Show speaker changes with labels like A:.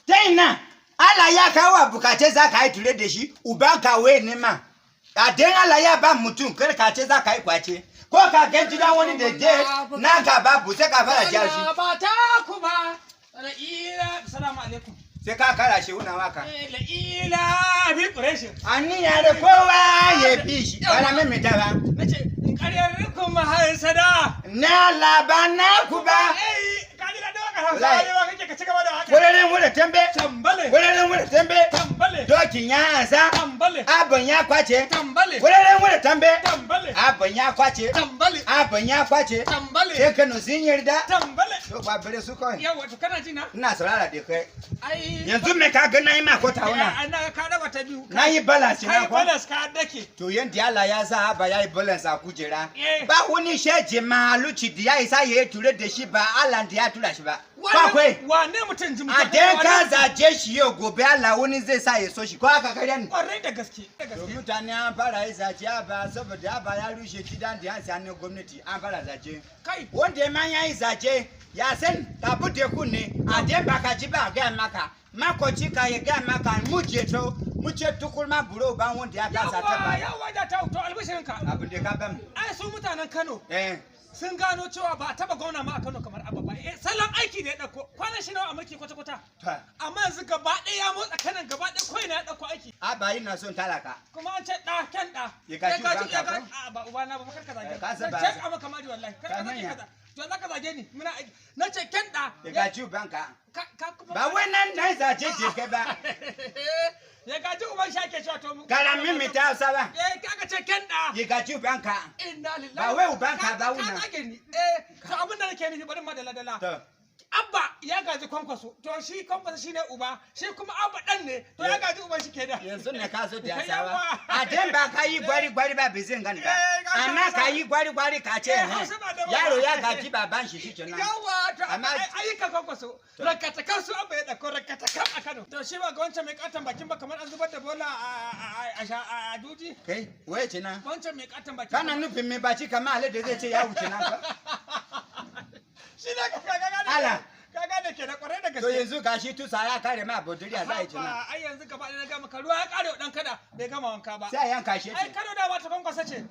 A: Ta ina Allah ya kawo abu, ka ce za ka yi ture da shi, uban ka wai ne ma. A den Allah ya ba mutum, kar ka ce za ka yi kwace. Ko ka gan gidan wani da je na ka babu, sai ka fara jashi.
B: Allah ba ta ku ba. La'ila, salamu alaikum.
A: Sai ka kara shi una waka.
B: Eh, la'ila bi quraish.
A: Aniya da kowa ya bi shi. Bana maimaita ba.
B: Nace ƙaryar kuma harsada.
A: Na laba na ku ba.
B: Eh, ka ji daɗin waka Hausa
A: Wallahi.
B: ne wa kake, ka ci gaba da waka.
A: Wuraren wura tembe.
B: Tambale.
A: Wuraren wura tembe.
B: Tambale.
A: Dokin ya ansa.
B: Tambale.
A: Abin ya kwace.
B: Tambale.
A: Wuraren wura tembe.
B: Tambale.
A: Abin ya kwace.
B: Tambale.
A: Abin ya kwace.
B: Tambale.
A: Sai Kano sun yarda.
B: Tambale.
A: To ba bare su kawai.
B: Yawa, to kana ji na?
A: Ina saurara da kai.
B: Ai.
A: Yanzu me ka ga na yi ma ko ta wuna?
B: Ana ka raba ta biyu.
A: Na yi balance
B: Ka
A: na
B: yi
A: ko.
B: balance, ka dake.
A: To yanda Allah ya sa Abba ya yi balance a kujera.
B: Eh.
A: Ba wani sheji mahaluci da ya isa ya yi ture da shi ba Allah da ya tura shi ba. Ba kwai.
B: Wane mutum ji mutum.
A: A den ka zaje shi yau, gobe Allah wani zai sa ya so shi, ko aka karya ni.
B: Kwarai da gaske. Da
A: To
B: gaske.
A: mutane an fara yi zace Abba saboda Abba ya rushe gidan da ya siya na gwamnati, an fara zace.
B: Kai.
A: Wanda ma ya yi zace ya san ka bude kunne, a den ba ka ji ba a gaya maka. Makoci ka ya gaya maka, mu je to mu ce tukurma buro ban wanda ya kasa ta
B: Yawa,
A: baya.
B: yawa da ta to, albishirinka.
A: Abin da ka ban.
B: Ai su mutanen Kano
A: Eh.
B: sun gano cewa ba a taba gwamna ma a Kano kamar Abba ba. Eh, salon aiki da ya dauko. Kwanan shi nawa a mulki kwata kwata?
A: To.
B: Amma yanzu gaba ɗaya ya motsa kanan gaba ɗaya, ko ina ya dauko aiki.
A: Abba yana son talaka.
B: Kuma an ce ɗa kyan ɗa.
A: Ya gaji ubanka
B: ya
A: ko?
B: A ba ubana ba, kar ka zage.
A: Eh, ka san ba-
B: Ce a maka mari wallahi. Kar ka
A: Ka
B: zage
A: manya.
B: kaza. To za ka zage ni muna aiki. Na ce kyan ɗa.
A: Ya gaji ubanka.
B: Ka kuma.
A: Ba wai nan na zace je kai ba.
B: Ya gaji uban shi ake cewa to.
A: Kara mimita Hausa ba.
B: Eh, ka ce kyan ɗa.
A: Ya gaji ubanka.
B: Inna lillahi.
A: Ba wai ubanka ba wuna.
B: Ka zage ni. Eh, to abin da nake nufi, bari ma dala dala.
A: To.
B: Abba ya gaji Kwankwaso. To shi Kwankwaso shine uba, shi kuma Abba dan ne. To ya gaji uban shi kenan.
A: Yanzu ne ka so da
B: Yawa.
A: yasawa. A den ba ka yi gwari gwari ba, bai zan gani ba.
B: Eh, ka
A: Amma
B: Hausa.
A: ka yi gwari gwari ka ce
B: Eh,
A: eh,
B: Hausa ba da ba.
A: yaro ya gaji baban shi, shi kenan.
B: Yawa, to
A: Amma-
B: ayyukan Kwankwaso. Rakatakan su Abba ya dauko rakatakan a Kano. To shi ba ga wancan mai katon bakin ba, kamar an zubar da bola a juji.
A: Kai, waye ce na?
B: Wancan mai katon bakin.
A: Kana nufin mai baci kamar alade zai ce ya wuce na ba?
B: Shi ne ka gane.
A: Ala.
B: Ka gane kenan, kwarai da gaske.
A: To yanzu gashi tusa ya kare ma bodiri, za a yi cina.
B: Haba, ai yanzu gaba ɗaya na gama ka ruwa ya kare wa ɗan kada bai gama wanka ba.
A: Sai a yanka shi.
B: Ai Kano da ta Kwankwasa ce.